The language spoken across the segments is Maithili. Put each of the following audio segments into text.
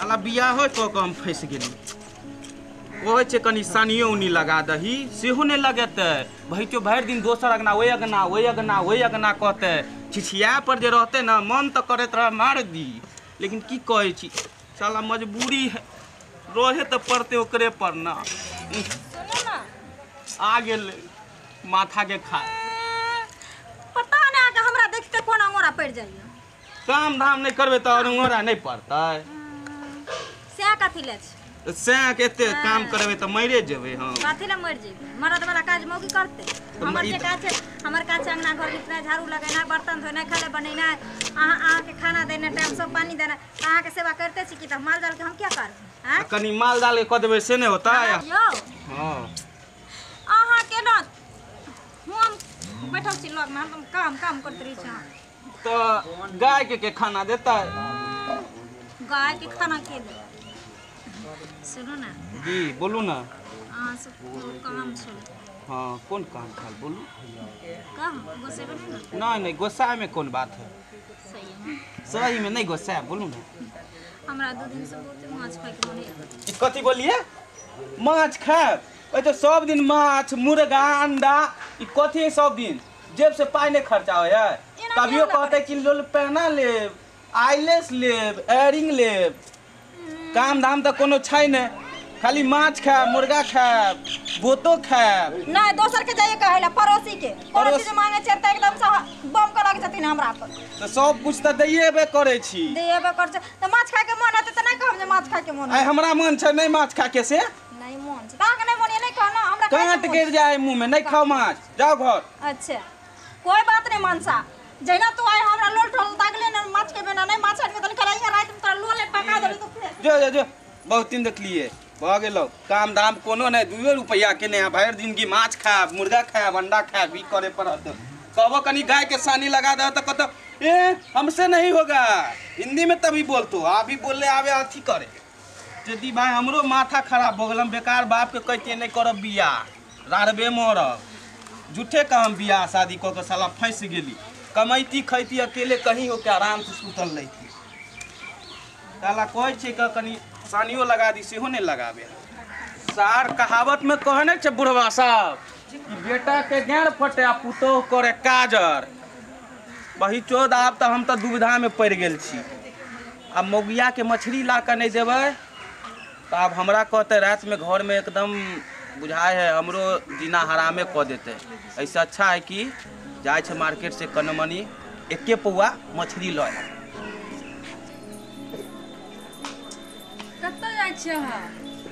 साला बियाहो कऽ कऽ हम फँसि गेली। कहै छै कनि सानियो उनी लगा दही, सेहो नहि लगेतै। भैतो भरि दिन दोसर अगना ओहि अगना ओहि अगना ओहि अगना कहतै। छिछिया पर जे रहतै ने मन तऽ करैत रह मार दी, लेकिन की कहै छी साला मजबूरी है, रहे तऽ पड़तै ओकरे पर ना। आ गेलै माथा के खा। पता नहि अहाँके हमरा देखते कोन अंगोरा पड़ि जाइए। काम धाम नहि करबै तऽ अंगोरा नहि पड़तै। सएह कथी ले छै? सएह के एते काम करबै तऽ मरे जेबै हम। कथी ले मरि जेबै? मरद वाला काज मौगी करतै। हमर जे काज छै, हमर काज छै अंगना घर लिपनाइ, झाड़ू लगेनाइ, बर्तन धोनाइ, खाना बनेनाइ, अहाँके खाना देनाइ, टाइम सब पानी देनाइ। अहाँके सेवा करिते छी कि तऽ माल जाल के हम क्या करबै? कनि माल जाल के कऽ देबै से नहि होतै? यौ हँ अहाँ केना हम बैठल छी लगमे, हम काम काम करैत रहै छी। तऽ गाय के खाना देतै? गाय के खाना के देतै? सुनू ना जी, बोलू ना। अहाँ सब काम छल? हाँ, कोन काम छल बोलू? काम गुस्सेबै नहि ने? नहीं नहीं, गुस्सा में कोन बात है, सही में सही में नहीं गुस्सा है, बोलू ना। हमरा 2 दिन से बहुत माछ खाइके मन है। कथी बोलिए? माछ खायब? ओहि तो सब दिन माछ मुर्गा अंडा ई कथी सब दिन जेब से पाइ नहीं खर्चा होइ है। कभियो कहते कि लोल पहना लेब, आइलेस लेब, एयरिंग लेब। काम धाम तऽ कोनो छै नहि, खाली माछ खायब, मुर्गा खायब, बोतो खायब। नहीं दोसर के जाइए कहै ला, पड़ोसी के। पड़ोसी जे मांगे छै तऽ एकदम से बम के लग जथिन हमरा पर। तऽ सब कुछ तऽ दैएबे करै छी। दैएबे करै छै तऽ माछ खाय के मन हेतै तऽ नहि कहब जे माछ खाय के मन। आइ हमरा मन छै नहि माछ खाय के, से नहीं मन छै। अहाँके नहि मन ये नहि कहना, हमरा कांट गिर जाए मुँह में, नहीं खाओ माछ, जाओ घर। अच्छा कोई बात नहीं मनसा, जहिना तू आइ हमरा लोल ठोल दागले ने माछ के बिना नहीं माछ आनि के तनी खलाइया, राति में तोरा लोले पका देली तो फेर जो जो जो बहुत दिन देखलिए भऽ गेलौ। काम धाम कोनो नहि, 2 रुपैआ के नहि, भरि दिन की माछ खायब, मुर्गा खायब, अंडा खायब, ई करे पड़त। कहबो कनि गाय के सानी लगा दे तऽ कहतो ए हमसे नहीं होगा, हिंदी में तभी बोलतो, अभी बोलले आवे अथी करे। यदि भाई हमरो माथा खराब भऽ गेल, हम बेकार बाप के कहितियै नहि करब बियाह, रारबे मरब, झूठे का हम बियाह शादी कऽ के साला फँसि गेली। कमैती खैती अकेले कहीं होके आराम से सुतल रहिती। साला कहै छै कनि सानियो लगा दी, सेहो नहि लगाबे। सार कहावत में कहने छै बुढ़वा साहब कि बेटा के गाँड़ फटे आ पुतोह करे काजर। वही चोद आब तऽ हम तऽ दुविधा में पड़ि गेल छी। आ मौगिया के मछली ला कऽ नहि देबै तऽ आब हमरा कहते राति में घर में एकदम बुझाए है हमरो जीना हरामे कऽ देतै। ऐसे अच्छा है कि जाइ छै मार्केट से कनमनी एके पौआ मछली लऽ आयब। कतऽ जाइ छियै अहाँ?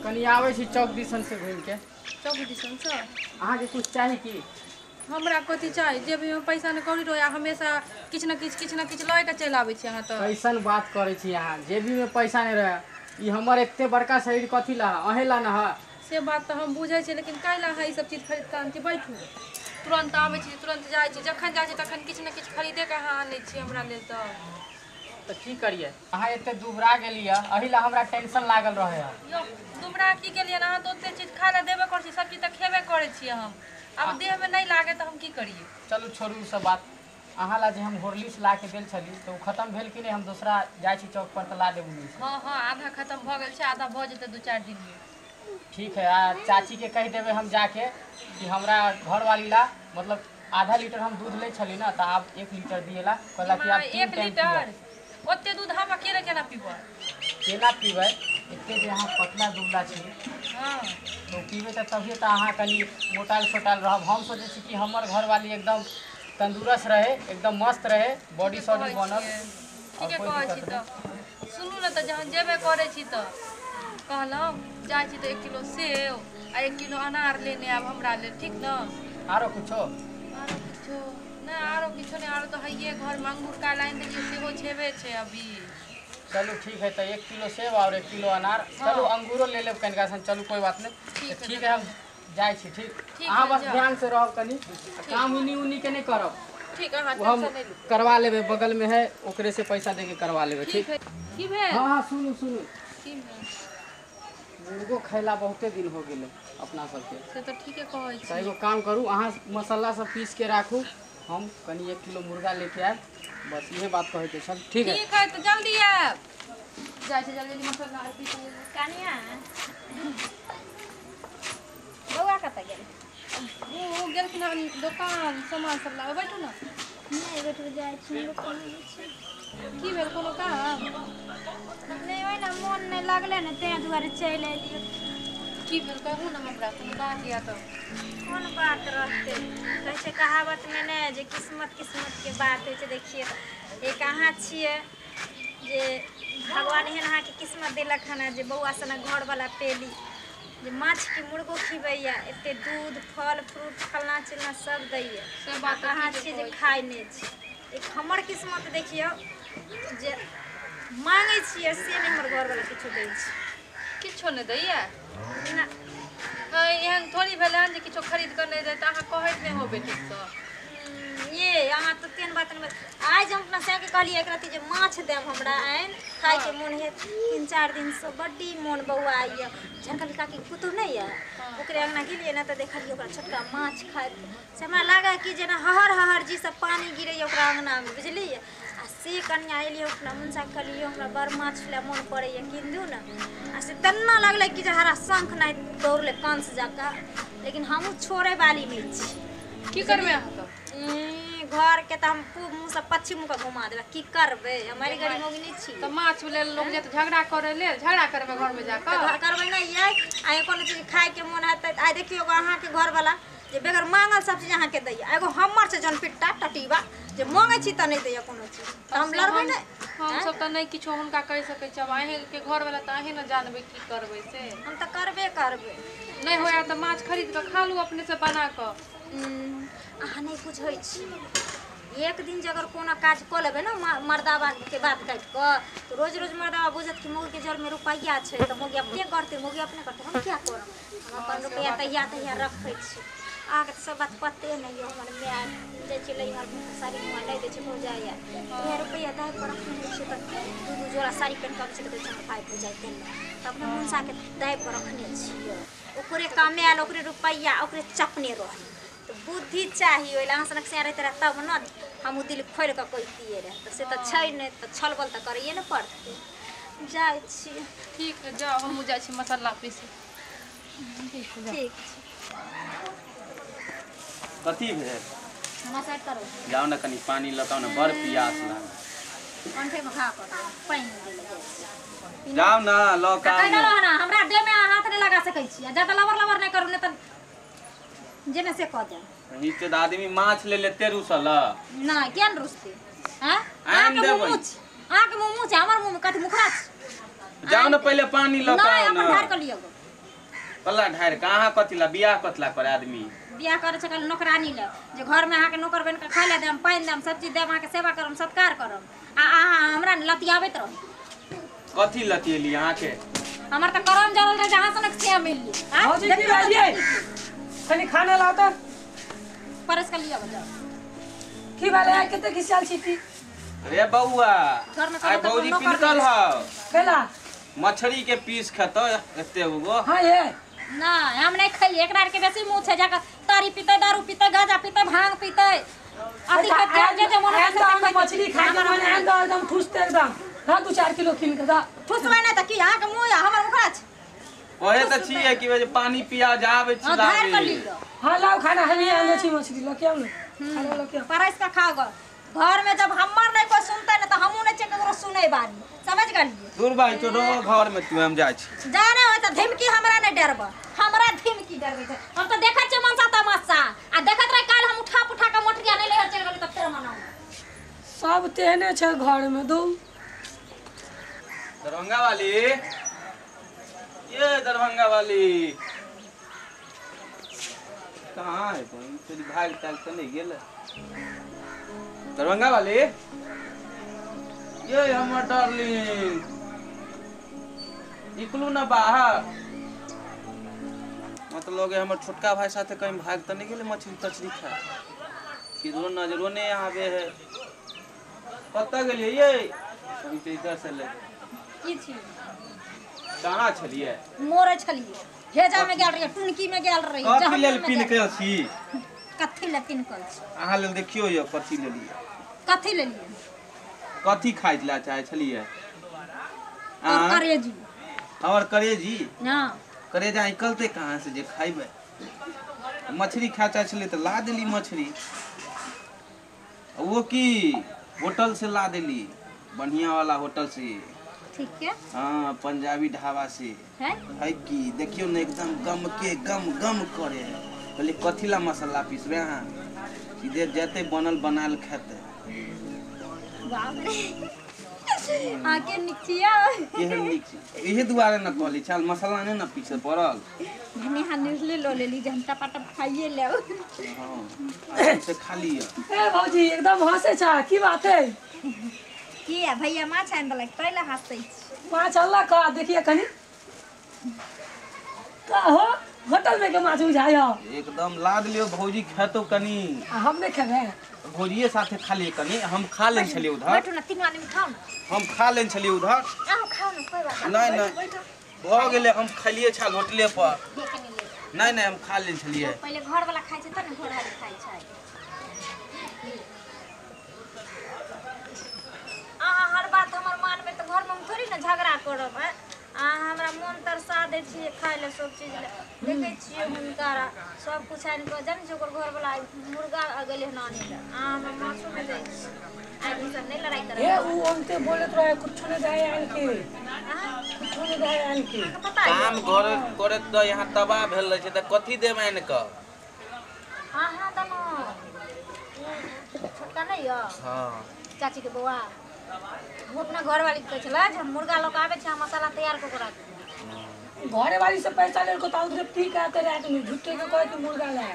कनि आबै छी चौक दिसन से घुमि के। चौक दिसन से? अहाँके कुछ चाही की? हमरा कथी चाही, जेबी में पैसा न कौड़ी रहै, हमेशा किछु न किछु किछु न किछु लऽ के चलि आबै छी अहाँ। तऽ कैसन बात करै छी अहाँ, जेबी में पैसा नहि रहै, ई हमर एते बड़का शरीर कथी ला, अहें ला न है? से बात तऽ हम बुझै छियै, लेकिन काल्हि अहाँ ई सब चीज खरीद कऽ आनै छी? बैठू, तुरन्त आबै छी तुरन्त जाइ छी, जखन जाइ छी तखन किछु ने किछु खरीदे के अहाँ आनै छी हमरा लेल। तऽ की करियै, अहाँ एते दुबरा गेलियै, एहि ला हमरा टेंशन लागल रहै है। यौ दुबरा की गेलियै? अहाँ तऽ ओते चीज खाय लए देबे करै छी, सब चीज तऽ खेबे करै छियै हम, आब देहमे नहि लागे तऽ हम की करियै? चलू छोड़ू ई सब बात। अहाँ ला जे हम हॉर्लिक्स ला के देल छली तऽ ओ खत्म भेल कि नहि? हम दोसरा जाइ छी चौक पर तऽ ला देब। हाँ हाँ आधा खत्म भऽ गेल छै, आधा भऽ जेतै 2-4 दिन में। ठीक है, आ चाची के कहि देबै हम जाके कि हमरा घरवाली ला मतलब आधा लीटर हम दूध लै छली ना, तऽ आब 1 लीटर दिएला, कहला कि आब 1 लीटर ओते दूध हम अकेले केना पीबै? केना पीबै? एते जे अहाँ पतला दुबला छी, हाँ तो पीबै तऽ तभिए तऽ अहाँ कनि मोटाल सोटाल रहब। हम सोचै छी कि हमर घरवाली एकदम तंदुरुस्त रहे, एकदम मस्त रहे, बॉडी सॉडी बनल। ठीके कहै छी। तऽ सुनू ने, तऽ जहन जेबे करै छी तऽ कहलहुँ जाइ छी तऽ 1 किलो सेब आ 1 किलो अनार लेने आब हमरा लेल, ठीक ने? आरो कुछो? आरो कुछो नहि, आरो किछो नहि, आरो तऽ हइए घरमे अंगूर काल्हि आनि देलियै सेहो छेबे छै अभी। चलू ठीक है, तऽ 1 किलो सेब और 1 किलो अनार। चलू अंगूरो ले लेब कनिका सन, चलू कोई बात नहीं। ठीक है, हम जाइ छी। ठीक, अहाँ बस ध्यान से रहब, कनि काम उनी उनी के नहीं करब। ठीक, अहाँ टेंशन नहीं लू, करवा लेबै, बगल में है ओकरे से पैसा दे के करवा लेबै। ठीक है? की भेल? हाँ हाँ सुनू सुनू, की भेल? मुर्गो खैला बहुते दिन हो गेलै अपना सबके। से तऽ ठीके कहै छी। तऽ एगो काम करू, अहाँ मसाला सब पीस के राखू, हम कनि 1 किलो मुर्गा लेके आयब, बस इहे बात कहैके छल। ठीक है? ठीक है, तऽ जल्दी आयब। जाइ छै जल्दी जल्दी मसाला आर पीस कनिया बौआ कतऽ गेल? ओ गेलखिन हन दोकान सामान सब लाबे। बैठू ना। नहि बैठू, जाइ छी। की भेल, कोनो काम? नहि, ओहिना मोन नहि लागलै ने, ताहि दुआरे चलि एलियै। की भेल कहू ने हमरा, कोनो बात या तऽ? कोन बात रहतै, कहै छै कहावतमे ने जे किस्मत किस्मतके बात होइ छै। देखिए एक अहाँ छियै जे भगवान एहन अहाँके किस्मत देलक हन जे बौआ सनक घरवला पेली, जे माछके मुर्गो खिबैया, एते दूध फल फ्रूट फलना चिलना सब दैया, से बात अहाँ छियै जे खाइ नहि छी। एक हमर किस्मत देखियौ जे माँगै छियै से नहि हमर घरवला किछो दै छै। किछो नहि दैया? ना। एहन थोड़ी भेलै हन जे किछो खरीद कऽ नहि दै, तऽ अहाँ कहैत नहि होबै ठीकसँ। ये अहाँ तऽ तेहन बात नहि। आइ जे हम अपना सभके कहलियै एक रत्ती जे माछ देब हमरा आनि खाइके मोन है, 3-4 दिनसँ बड्डी मोन बौआ यऽ। झरकल काकी पुतहु नहि यऽ, ओकरे अङ्गना गेलियै ने तऽ देखलियै ओकरा छोटका माछ खाइत, से हमरा लागै कि जेना हहर हहर जी सब पानि गिरैए ओकरा अङ्गनामे, बुझलियै। आ से कनिया एलियै अपना मुनसाके कहलियै हमरा बड़ माछ लए मोन पड़ैए, कीन दियौ ने। आ से तेना लगलै कि जे हरा शङ्ख नहि दौड़लै कंस जकाँ, लेकिन हमहूँ छोड़ै वाली नहि छी। की करबै अहाँ तऽ? घरके तऽ हम पूब मुँहसँ पश्चिम मुँहके घुमा देबै, की करबै, हमारी गरीब मोगी नहि छी। तऽ माछ लेल लोक जेतै झगड़ा करै लेल, झगड़ा करबै घरमे जाकऽ? करबै नहि यै। आइ कोनो चीज खाइके मोन हेतै, आइ देखियौ एगो अहाँके घरवला जे बगैर माँगल सब चीज अहाँके दैया, एगो हमर छै जौन पिट्टा टटीबा जे माँगै छी तऽ नहि दैया कोनो चीज, तऽ हम लड़बै नहि। हमसब तऽ नहि किछो हुनका कहि सकै छी, आब अहीँके घरवला तऽ अहीँ ने जानबै की करबै से। हम तऽ करबे करबै। नहि होया तऽ माछ खरीद कऽ खा लू अपनेसँ बना कऽ। अहाँ नहि बुझै छी, एक दिन जे अगर कोनो काज कऽ लेबै ने मर्दाबाके बात काटि कऽ, तऽ रोज रोज मर्दाबा बुझत कि मौगीके जरमे रुपैआ छै, तऽ मौगी अपने करतै, मौगी अपने करतै, हम किया करब? हम अपन रुपैआ तहिया तहिया रखै छी। अहाँके तऽ सब बात पते नहि यऽ। हमर माय जाइ छै लैहर साड़ी मुँह नहि दै छै भौजाइया, इएह रुपैआ दाइ पर रखने छियै तऽ 2-2 जोड़ा साड़ी पहिन कऽ अबै छै तऽ कहै छै हमर भाय भौजाइ देलक, तऽ अपना मुनसाके दाइ पर रखने छियै, ओकरे कमायल ओकरे रुपैआ ओकरे चपने रहल। तऽ बुद्धि चाही ओहि लए, अहाँ सनक से रहते रह तब ने हमहूँ दिल खोलि कऽ कहितियै रहए, तऽ से तऽ छै नहि, तऽ छल बल तऽ करैए ने पड़तै। जाइ छी। ठीक है जाउ, हमहूँ जाइ छी मसाला पीसै। ठीक छै। कथी भेल? हमरा साइड करू। जाउ ने कनि पानि लऽ कऽ, ने बड़ पियास लागल। कंठे में घा कर पानि देले जाइ छी। जाउ ने लऽ कऽ। कहि देलहुँ हन हमरा देहमे अहाँ हाथ नहि लगा सकै छी, आ जादा लबर लबर नहि करू, नहि तऽ जे ने से कऽ देब। नीचे तऽ आदमी माछ ले लेते रुसल। नहि, किया ने रुसतै? आँय, अहाँके मुँह मुँह छै, अहाँके मुँह मुँह छै, हमर मुँहमे कथी मुखड़ा छै? जाउ ने पहिले पानि लऽ कऽ। नहि, अपन ढारि कऽ लिअ। कल्ला ढारि कऽ अहाँ कथी ला बियाह कथी ला करे आदमी? बियाह करै छै खाली नौकरानी लए, जे घरमे अहाँके नौकर बनि कऽ खाइ लए देब, पानि देब, सब चीज देब, अहाँके सेवा करब, सत्कार करब, आ अहाँ हमरा लतियाबैत रहू। कथी लतियेली अहाँके? हमर तऽ करम जरल रहै जे अहाँ सनक से मिलली। भौजी की भेलियै? कनि खाना लाउ तऽ। परस कऽ लिअ जाउ। की भेलै आइ कते खिसियाल छी ती? रे बौआ, घरमे आइ भौजी पिनकल हौ। कैला? मछली के पीस खेतौ एते गो। हाँ ये। नहि, हम नहि खइयै, एकरा आरके बेसी मुँह छै, जाकऽ तारी पीतै, दारू पीतै, गांजा पीतै, भांग पीतै, अथी खेतै, जे जे मोन हेतै से खइतै। मछली खाइ के मन आयल तऽ एकदम ठुसतै एकदम। हाँ 2-4 किलो कीन कऽ दा। ठुसबै नहि तऽ की अहाँके मुँह यऽ, हमर मुखड़ा छै? ओहे तऽ छियै कि जे पानि पिया जाबै छी ढारि कऽ लिअ। हाँ लाउ खाना, हम आनने छी मछली, लऽ के आउ ने खाना, लऽ के आउ। परसि कऽ खाउ गऽ। घरमे जब हमर नहि कोइ सुनतै ने तऽ हमहूँ नहि छियै ककरो सुनै बाली, समझ गेलियै? दूर भाई तो रहो घर में तू, हम जाइ छी। जा नहि होइ तऽ धमकी हमरा नहि डरबऽ, हमरा धमकी डरबै छै। हम तऽ देखै छियै मनसा तमाशा, आ देखैत रही काल्हि हम उठा पुठा कऽ मोटरिया नहि लैहर चलि गेली तऽ फेर मनाउ। सब तेहने छै घरमे दू। दरभंगा वाली, ये दरभंगा वाली कहाँ है? तेरी भाग ताग तऽ नहि गेल? दरभंगा वाली, ये हमर डार्लिंग, निकलू ना बाहर। मतलब हमर छोटका भाई साथे कहीं भाग तऽ नहीं गेलै मछली तछली खाए? किधरो नजरो नहीं आवे है। कतऽ गेलियै ये? कहीं तऽ इधर से ले। की छी? कहाँ छलियै? मोरे छलियै, हेजा में गेल रहियै, टुनकी में गेल रहियै। कथी लेल पिनकल छी? कथी लेल पिनकल छी? अहाँ लेल देखियौ यौ कथी लेलियै। कथी लेलियै? कथी खाइ लए चाहै छलियै? और करेजी हमर करेजी हां करेजा निकलते कहाँ से जे खाइबे मछली खा चाहे छलै तऽ ला देली मछली वो की होटल से ला देली बढ़िया वाला होटल से ठीक है हाँ पंजाबी ढाबा से है की देखियो ने एकदम गम के गम गम करे कहली कथी ला मसाला पीसबे अहाँ सीधे जते बनल बनाल खेते बाप रे आके निचिया केहन नीक छै इहे दुआरे न कहली चल मसाला नहि न पीसे पड़ल भने हां निरले लो लेली जे हम टपाटप खाइए लेब हां आराम से खा लिअ ए भौजी एकदम हंसे छा की बात है की है भैया माछ आनि देलक पहिले हंसै छी माछ अल्लाह का देखिए कनी का हो होटल में के माछ बुझाय एकदम ला देलियो भौजी खेतो कनी आ हम नहीं खेबे भौजिए साथे खा लिए कनी हम खा लेन छलिए उधर बैठू ना तीनू आदमी खाओ ना हम खा लेन छलिए उधर अहाँ खाओ ना कोई बात नहीं नहीं भऽ गेलै हम खलिए छल होटले पर नहीं नहीं हम खा लेन छलिए पहिले घर वाला खाइ छै तब ने घर वाला खाइ छै अहाँ हर बात हमर मान में तऽ घर में हम थोड़ी ना झगड़ा करब अहाँ हमरा मोन तरसा दै छियै खाइ लए सब चीज लए देखै छियै हुनका सब कुछ आनि कऽ जानै छियै ओकर घरवला मुर्गा गेलै हन आनै लए अहाँ हमरा माछो नहि दै छी आदमी सब नहि लड़ाइ करब ए उ ओनते बोलत रहे कुछो नहीं दे आन के कुछो नहीं दे आन के पता है काम घर करत तऽ यहाँ तबाह भेल रहै छै तऽ कथी देब आनि कऽ हाँ हाँ तऽ न छोटका नहि यऽ हाँ चाची के बौआ वो अपना घर वाली के कहै छलै जे हम मुर्गा लऽ कऽ आबै छी हम मसाला तैयार कऽ के राखू घरे वाली से पैसा ले को ताऊ पी के आते रात में झूठे के कहे कि मुर्गा लाए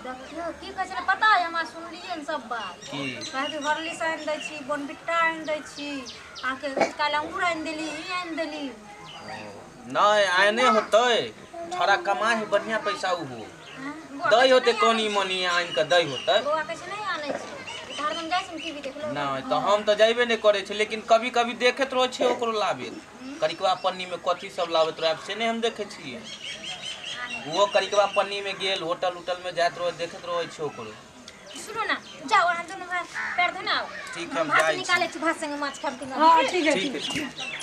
देखियौ की कहै छलै पता है हमरा सुनलियै ने सब बात की कहै कि हॉर्लिक्स आनि दै छी बोनबिट्टा आनि दै छी अहाँके काल्हि अंगूर आनि देली ई आनि देली नहीं आने होतै थोड़ा कमा है बढ़िया पैसा उहो दै होतै कनी मनी आनि कऽ दै होतै बौआ कहै छै नहि आनै छै हरदम जाइ छै ने टीवी देखलो नहीं तो हम तो जाइबे नहीं करे छी लेकिन कभी कभी देखैत रहै छियै ओकरो लाबे करिकवा पन्नी में कथी सब लाबैत रहै से नहीं हम देखै छियै वो करिकवा पन्नी में गेल होटल उटल में जाइत रहै देखैत रहै छियै ओकरो सुनू ना जाओ अहाँ दुनू भाई पैर धोने आउ ठीक हम भात जाइ छी निकालै छी भात संगे माछ खाब तीनू हां ठीक है ठीक है